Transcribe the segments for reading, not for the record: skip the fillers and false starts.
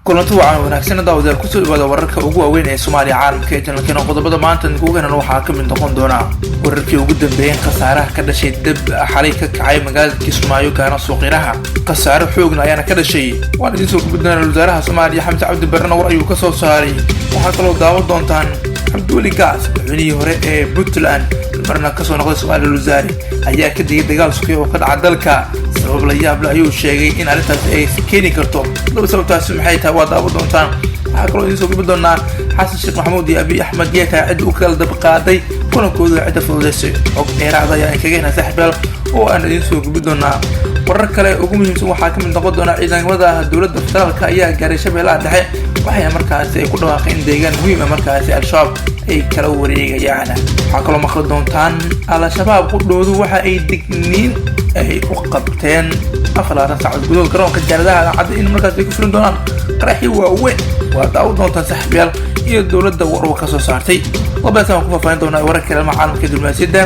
Kulanti wacan wanaagsan daawadayaal, kusoo dhawaada wararka ugu waaweyn ee Soomaaliya, caalamka ee janalkeena. Qodobada maanta kugu henan waxaa ka mid noqon doona wararkii ugu dambeeyeen khasaaraha ka dhashay dab xalay ka kacay magaalada Kismaayo, gaana suuqyaraha. Khasaare xoogna ayaana ka dhashay, waan idiin soo gubi doonaa. Wasaaraha Soomaaliya Xamse Cabdi Barrena war ayuu ka soo saaray. Waxaa kaloo daawan doontaan Cabdiweli Gaas, madaxweynihii hore ee Puntland, marna kasoo noqday Soomaaliya wasaare, ayaa ka digay dagaal suqya oo ka dhaca dalka. Sabab la yaable ayuu sheegay in arrintaasi ay keeni karto. Hadaba sababtaasi maxay tahay? Waa daawan doontaan. Waxaa kaloo idiin soo gubi doonaa Xasan Sheekh Maxamuud iyo Abiy Axmed yaa tahay cidda u kala dabqaaday kulankooda, cidda fududaysay. Xog dheeraada ayaa kaga hena saaxiibayaal oo aan idiin soo gubi doonaa. Warar kale ugu muhiimsan waxaa ka mid noqon doona ciidamada dowladda federaalka ayaa gaaray Shabeellaha Dhexe, waxayna markaasi ay ku dhawaaqeen deegaan muhiim ah markaasi Al-Shabaab ay kala wareegayaan. Waxaa kaloo maqli doontaan Al-Shabaab qudhoodu waxa ay digniin ay u qabteen 24 saacadood gudahood garoonka diyaaradaha cadda in markaas ay ku fulin doonaan qaraxyo waaweyn. Waa daawo doontaan saaxiibayaal, iyo dowladda warwa ka soo saartay. Qodobadaas aan ku faahfaahin doonaa wararka kalema caalamka diblomaasiyadda.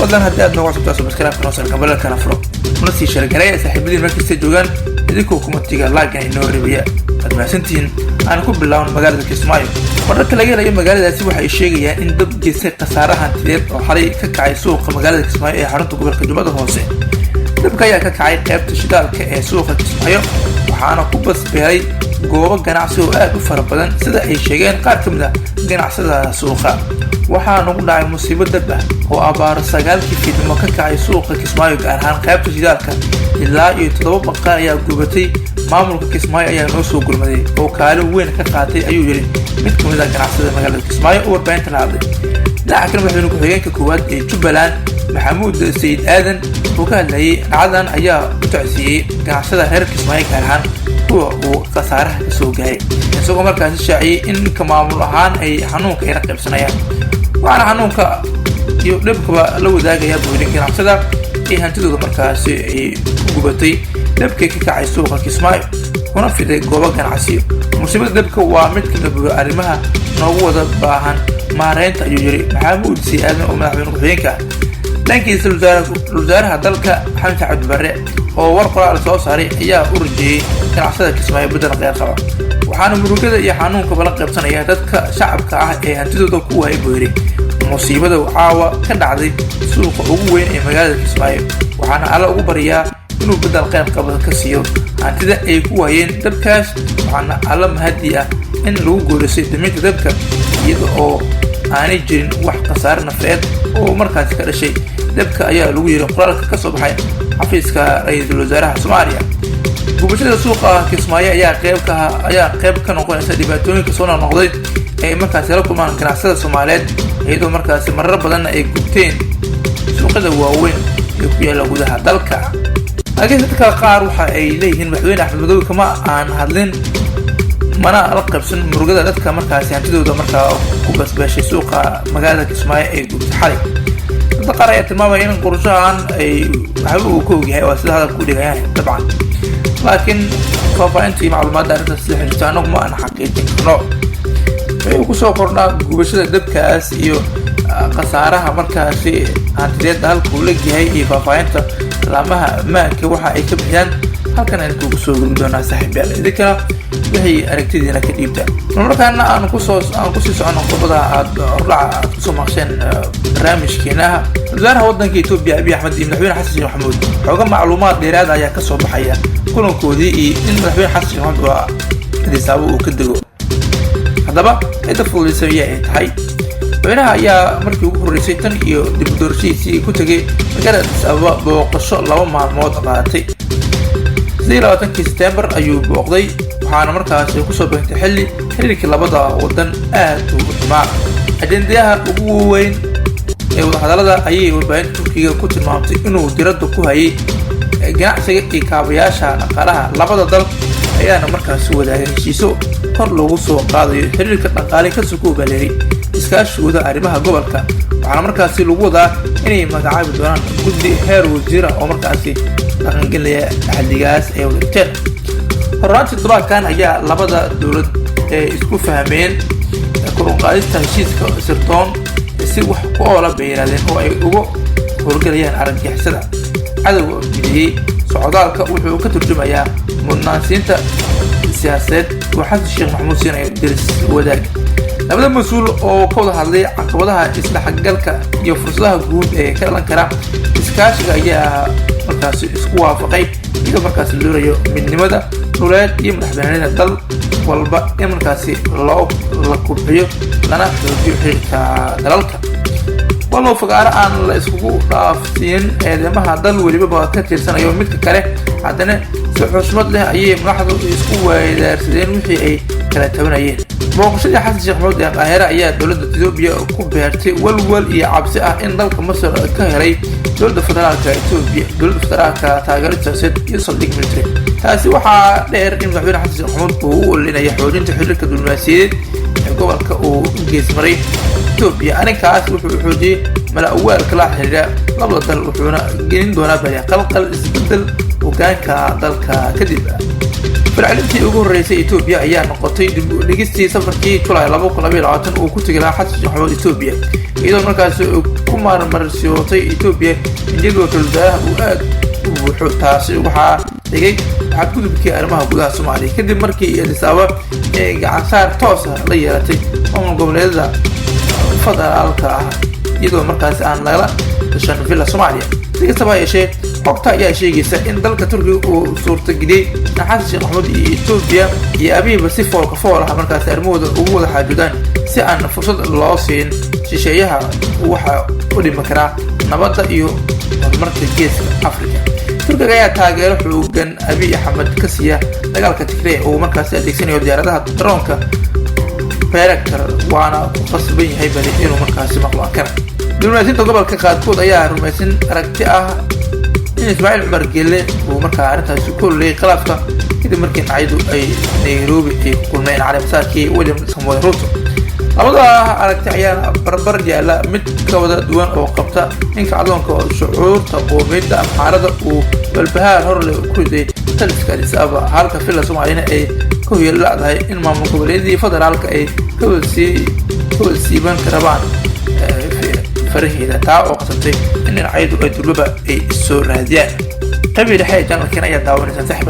Fadlan haddii aad nooga cusubtaa, subscribe noo sar, gambalka furo, una sii share gareeya saaxiibadiin markasta joogaan, idinkoo comment-iga like-gan inoo ribaya. Waad mahadsantihiin. Aan ku bilaawno magaalada Kismaayo. Wararka laga helayo magaaladaasi waxay sheegayaan in dab geystay khasaare hantideed oo xalay ka kacay suuqa magaalada Kismaayo ee xarunta gobolka Jubbada Hoose. Dabka ayaa ka kacay qaybta shidaalka ee suuqa Kismaayo, waxaana ku basbeelay goobo ganacsi oo aad u fara badan, sida ay sheegeen qaar ka mid ah ganacsada suuqa. Waxaa nagu dhacay musiibo dab ah oo abaaro 9-kii fiidnimo ka kacay suuqa Kismaayo, gaar ahaan qaybta shidaalka. Ilaa iyo 7 baqaar ayaa gubatay. Maamulka Kismaayo ayaa noo soo gurmaday oo kaalin weyn ka qaatay, ayuu yidhi mid ka mid ah ganacsada magaalada Kismaayo oo warbaahinta la hadlay. Dhinaca kale, madaxweyne ku-xigeenka koowaad ee Jubbaland Maxamuud Sayid Aadan oo ka hadlayay dhacdadan ayaa u tacsiiyey ganacsada reer Kismaayo, gaar ahaan kuwa uu khasaaraha ka soo gaaray, isagoo markaasi shaaciyey in ka maamul ahaan ay xanuunka ay la qaybsanayaan. Waxaana xanuunka iyo dhibkaba la wadaagayaa, buu yidhi, ganacsada iyo hantidooda markaasi ay ku gubatay dabkii ka kacay suuqa Kismaayo kuna fiday goobo ganacsiyo. Musiibada dabka waa mid ka mid arrimaha noogu wada baahan maareynta, ayuu yidhi Maxamuud Sayid Aadan oo madaxweyne ku-xigeenka ah. Dhankiisa, wasaaraha dalka Xamse Cabdibarre oo war qoraal soo saaray ayaa u rajeeyey ganacsada Kismaayo beddel kheyr qaba. Waxaana murugada iyo xanuunkaba la qaybsanaya dadka shacabka ah ee hantidooda ku waayay, buu yidhi, musiibada caawa ka dhacday suuqa ugu weyn ee magaalada Kismaayo. Waxaana Alla ugu baryaa inuu beddel kheyr qaba ka siiyo hantida ay ku waayeen dabkaas. Waxaana Alla mahadi ah in lagu guulaystay daminta dabka, iyada oo aanay jirin wax khasaare nafeed oo markaasi ka dhashay dabka, ayaa lagu yiri qoraalka ka soo baxay xafiiska ra-iisul wasaaraha Soomaaliya. Gubashada suuqa Kismaayo ayaa qayb ka noqonaysa dhibaatooyinka soo noqnoqday ee markaasi la kulmaan ganacsada Soomaaliyeed, iyadoo markaasi marar badanna ay gubteen suuqyada waaweyn ee ku yaalla gudaha dalka. Laakiin dadka qaar waxa ay leeyihiin madaxweyne Axmed Madoobe kama aan hadlin mana la qaybsan murugada dadka markaasi hantidooda markaa ku basbeeshay suuqa magaalada Kismaayo ee gubtay xalay. Dadka qaar ayaa tilmaamaya in qorshahan ay waxba uu ka ogyahay, waa sida hadalka u dhigayaan dabcan. Laakiin faahfaahinta iyo macluumaadda arrintaas sida xiriirta anagu ma aan xaqiijin karno. Wuxuu kusoo kordhaa gubashada dabkaas iyo khasaaraha markaasi hantideedda halkuu leegyahay iyo faahfaahinta laamaha ammaanka waxa ay ka bixiyaan, halkan aan kugu soo gudbi doonaa saaxiibyaal. Idinkana wixii aragtidiina ka dhiibta. Markaana aan kusii socono qodobada aad hordhaca aad kusoo maqsheen barnaamijkeenaha. Wasaaraha waddanka Etoobiya Abiy Axmed iyo madaxweyne Xasan Sheekh Maxamuud, xooga macluumaad dheeraada ayaa kasoo baxaya kulankoodii iyo in madaxweyne Xasan Sheekh Maxamuud waa Addis Ababa uu ka dego. Haddaba cidda fududaysay ayaa ay tahay? Madaxweynaha ayaa markii ugu horreysay tan iyo dib u doorashadiisii ku tegay magaalada Addis Ababa booqasho 2 maalmood qaadatay. 28-kii Sebtembar ayuu booqday, waxaana markaasi kusoo beegtay xilli xiriirkii labada wadan aad ugu xumaa. Ajendayaha ugu weyn ee wadahadallada ayay warbaahinta Turkiga ku tilmaamtay inuu diradda ku hayay ganacsiga iyo kaabayaasha dhaqaalaha. Labada dal ayaana markaasi wadaagay heshiiso kor loogu soo qaadayo xiriirka dhaqaale ka sokow baleeray iskaashigooda arrimaha gobolka. Waxaana markaasi lagu wadaa inay magacaabi doonaan guddi heer wasiira oo markaasi dhaqangelinaya xaddigaas ay wadagteen. Horraantii toddobaadkan ayaa labada dowlad ee isku fahmeen kor u qaadista heshiiska sirdoon si wax ku oola bay yidhahdeen oo ay uga howlgelayaan argagixisada cadowga mideeyey. Socdaalka wuxuu ka turjumayaa mudnaansiinta Siyaasadeed oo Xasan Sheekh Maxamuud siinayo deris wadaag. Labada mas-uul oo ka wada hadlay caqabadaha isdhexgalka iyo fursadaha guud ee ka dhalan kara iskaashiga ayaa markaasi isku waafaqay, iyadoo markaasi doonayo midnimada dhuleed iyo madaxbanaanida dal walba in markaasi loo la kubciyo lana xoojiyo xiriirka dalalka. Walow fagaaro aan la iskugu dhaafsiinin eedeymaha dal welibaba ka tirsanayo midka kale, haddana si xushmad leh ayay madaxdu isku weydaarsadeen wixii ay kala tabanayeen. Booqashadii Xasan Sheekh Maxamuud ee Qaahira ayaa dowladda Etoobiya ku beertay walwal iyo cabsi ah in dalka Masar ka helay dowladda federaalka Etoobiya, dowladda federaalka, taageero siyaasadeed iyo saldhig military. Taasi waxaa dheer in madaxweyne Xasan Sheekh Maxamuud uu u ololinaya xoojinta xiriirka diblomaasiyadeed ee gobolka uu u geesmaray Etoobiya. Arrinkaas wuxuu xoojiyey mala-awaalka la xiriira labada dal, wuxuuna gelin doonaa bari qalqal isbedel hogaanka dalka kadib. Falcelintii ugu horreysay Etoobiya ayaa noqotay dib u dhigistii safarkii Julay 2022 uu ku tegi lahaa Xasan Sheekh Maxamuud Etoobiya, iyadoo markaasi ku marmarsiyootay Etoobiya in jadwalka wasaaraha uu aad u buuxo. Taasi waxaa dhigay xadgudubkii arrimaha gudaha Soomaaliya kadib markii Addis Ababa ee gacansaar toos ah la yeelatay maamul goboleedyada federaalka ah, iyadoo markaasi aan lagala tashan Villa Soomaaliya. Si kastaba ha yeeshee, xogta ayaa sheegaysa in dalka Turkiga uu suurtageliyey in Xasan Sheekh Maxamuud iyo Etoobiya iyo Abiiba si foolka fool ah markaasi arrimahooda ugu wada xaajoodaan, si aan fursad loo siin shisheeyaha waxa u dhimi karaa nabadda iyo horumarka Geeska Africa. Turkiga ayaa taageero xoogan Abiy Axmed ka siiya dagaalka Tigrey, uu markaasi adeegsanayo diyaaradaha daroonka Bayraktar, waana ku qasban yahay bali inuu markaasi maqlo Ankara. Diblomaasiyiinta gobolka qaarkood ayaa rumaysan aragti ah in Ismaaciil Cumar Geelle uu markaa arrintaasi ku ololeeyay khilaafka kadib markii dhinacyadu ay Nairobi ay ku kulmeen caleemasaarkii William Samoei Ruto. Labada aragti ayaana barbar yaala mid ka wada duwan oo qabta in kacdoonka shucuurta qoomiyadda Amxaarada uu balbahaar horleh ku riday taliska Addis Ababa, halka Villa Soomaaliyana ay ka hoyaladahay in maamul goboleedyadii federaalka ay ka wada siiban rabaan faraheeda, taa oo qasabtay in dhinacyadu ay durbaba ay soo raadiyaan. Qaybtii dhexe ee channelkan ayaa daawanaysaan, saaxiib.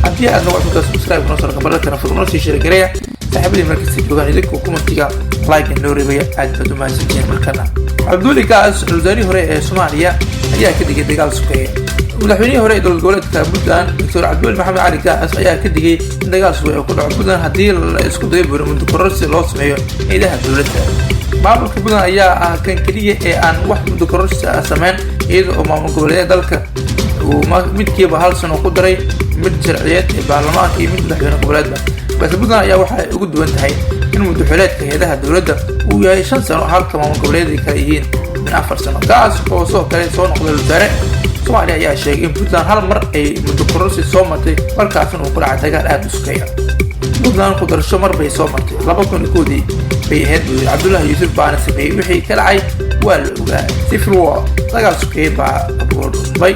Haddii aad nagu cusubtahay, subscribe noo soo gabalkana furno, sii share gareeya saaxiibadii markasta joogaan. Idinku commentiga like noo reebaya, aad baad u mahadsantihiin. Markana Cabdiweli Gaas, wasaarihii hore ee Soomaaliya, ayaa ka digay dagaal sokeeye. Madaxweynihii hore ee dowlad goboleedka Puntland, Doctor Cabdiweli Maxamed Cali Gaas, ayaa ka digay in dagaal sokeeye ku dhaco Puntland haddii la isku dayo buri muddo kororsi loo sameeyo ciidaha dowladda. Maamulka Puntland ayaa ah kan keliya ee aan wax muddo kororsi ah sameyn, iyada oo maamul goboleedyada dalka uu midkiiba hal sano ku daray, mid sharciyeed ee baarlamaanka iyo mid madaxweyne goboleedba. Balse Puntland ayaa waxay ugu duwan tahay in muddo-xileedka hay'adaha dowladda uu yahay 5 sano, halka maamul goboleedyada kale yihiin min 4 sano. Gaas oo sidoo kale soo noqday wasaare Soomaaliya ayaa sheegay in Puntland hal mar ay muddo kororsi soo martay, markaasina uu ku dhacay dagaal aada u sukeeya. Puntland ku darasho mar bay soo martay, 2001-dii bay ahayd, buu yidhi. Cabdullaahi Yuusuf baana sameeyey, wixii ka dhacay waa la ogaa, civil war, dagaal sukeeye baa abuurmay,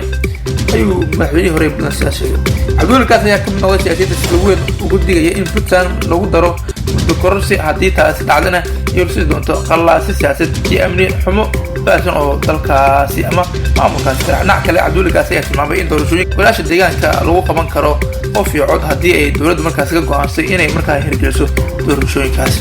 ayuu madaxweynihii hore Puntland sidaas sheegay. Cabdiweli Gaas ayaa ka mid noqday siyaasiyadda sida weyn ugu digaya in Puntland lagu daro muddo kororsi, haddii taasi dhacdana ay horseedi doonto qallaasi siyaasaed iyo amni xumo baasan oo dalkaasi ama maamulkaasi ka. Dhinac kale, Cabdiweli Gaas ayaa tilmaamay in doorashooyinka golaasha deegaanka lagu qaban karo qof iyo cod haddii ay dowladdu markaasi ka go'aansay inay markaa hirgeliso doorashooyinkaas.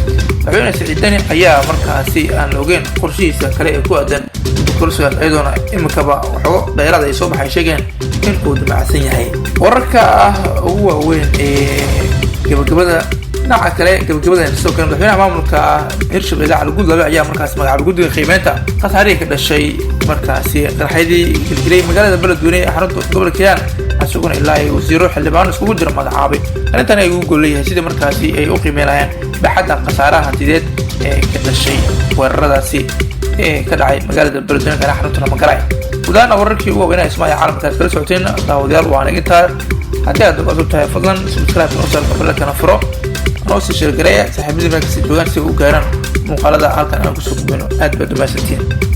Madaxweyne Siciid Deni ayaa markaasi aan la ogeyn qorshihiisa kale ee ku aadan muddo kororsigaas, iyadoona iminkaba waxoogo dheeraad ay soo baxay sheegeen in uu damacsan yahay. Wararka ah ugu waaweyn ee gabagabada, dhinaca kale gabagabada, sidoo kale madaxweynaha maamulka Hirshabelle Cali Gudlabe ayaa markaasi magacaabay guddiga qiimeynta khasaarihii ka dhashay markaasi qaraxyadii gelgelay magaalada Beledweyne ee xarunta gobolka Hiiraan, isaguna ilaa ay wasiiro, xildhibaano iskugu jira magacaabay. Arrintan ay ugu gol leeyahay sidii markaasi ay u qiimeyn lahayeen baxadda khasaaraha hantideed ee ka dhashay weeraradaasi ee ka dhacay magaalada Beledweyne, gaar xarunta Lamagaray. Gudahaan wararkii ugu waaweynaa Soomaaliya caalamkaas kala socoteen, daawadayaal, waan intaa. Haddii aad cusub tahay, fadlan subscribe noo saar, gabalkana furo, noo sii share gareeya saaxiibadii meel kasta joogaan si u gaaraan muuqaalada halkan aan kusoo gudbino. Aad baad u mahadsantihiin.